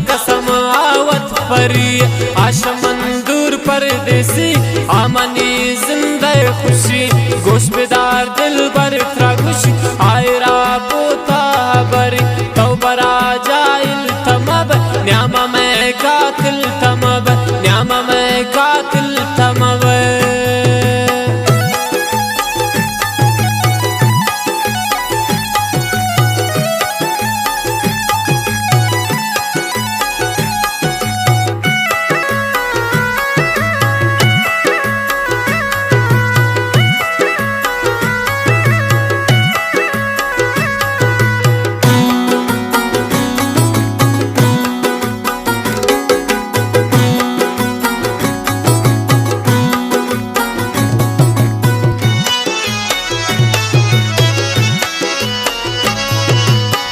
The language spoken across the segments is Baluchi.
قسم آ وت پری، آ شمن دور پردیسی، آ منی زندئے خوشی۔ گوش بدار دلبر ترا گوشی، آئرا بوتا بری۔ تو برا جاہل تمب، نیام مئے قاتل تمب، نیام مئے قاتل تمب۔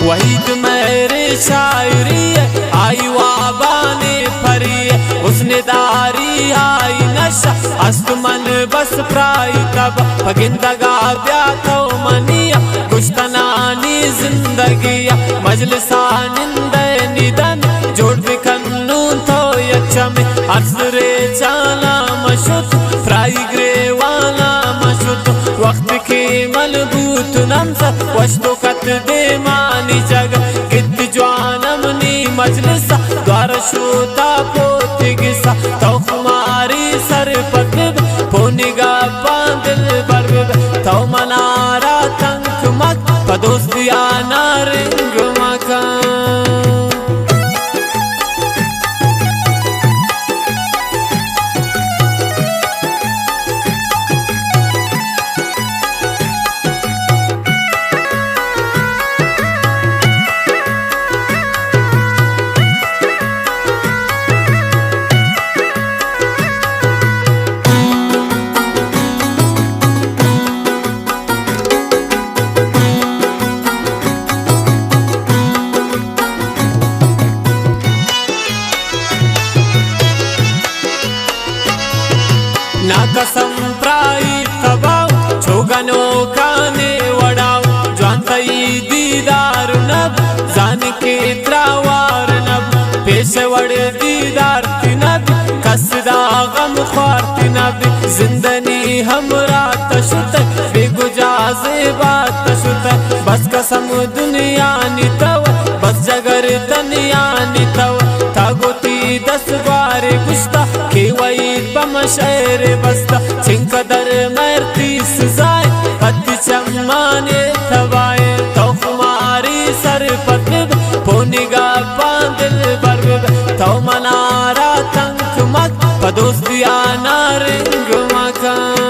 وحید مہر شاعری ء، آئی وابانی پری ء، حسن داری آئی نشہ است من بس پرائی تب۔ پگندگا بیا تو منی ء، گشتنانی زندگی ء، مجلسا نندئے ندن جوڑ بکن نون تو یک چمے۔ ارز ریچانا مشت، پرائی گریوانا مشت، وقت کہ مل بوت نمز وشت و کت دیمانی جگ۔ گد جوانم نی مجلس دوار شوتا پوتگسا۔ تو خماری سرپد بب، پونگا پان دلبر بب۔ تو منارا تنک مک، پہ دوستیا نارنگ مکن۔ نا قسم پرائی تباو، چو گنوکانے وڑاو، جوان تئی دیدار نب، زانی کہ ترا وار نب، پیش وڑ دیدار تی نب، کس دا غم خوار تی نب، زندنی ہمراہ تشتہ، بے گجا زیبا تشتہ، بس قسم دنیا نی تو، بس جگر تنیا نی تو، تا گوتی دست گوارے گشتا، کہ وعید پہ من شعر بستا، چنکدر مہر تی سزائے، پتی چمانے تبائے، تو خماری سرپد بب، پونگا پان دلبر بب، تو منارا تنک مک، پہ دوستیا نارنگ مکن۔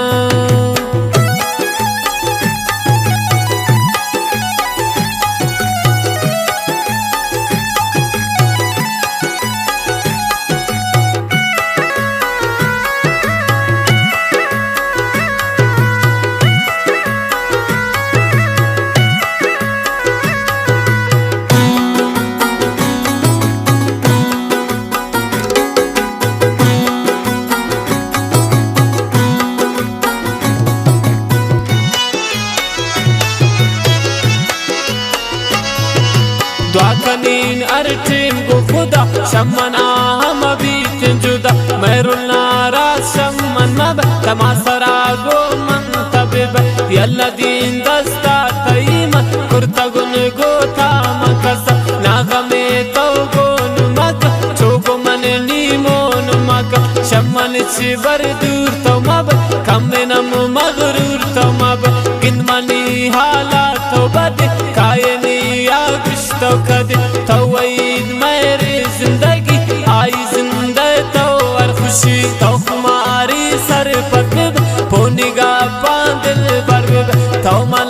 دعا کنین ہر ٹیم گو خدا، شمنا ہم بیت جدا، مہر الناراض شمن مب، تما سرا گو من طبیب، یلا دین دستا تئی من کرتگن گوتا مکس، نا غمے تو گون مک، چو گو من نیمون مک، شمن چی بر دور تو مب، کم نم مغرور تو مب، گند منی حالات تو بد، کائنی یا گشت تو کد، تو وعید مہر زندگی، آئی زندہ تو ہر خوشی، تو خماری سرپد بب، پونگا پان دلبر بب، تو من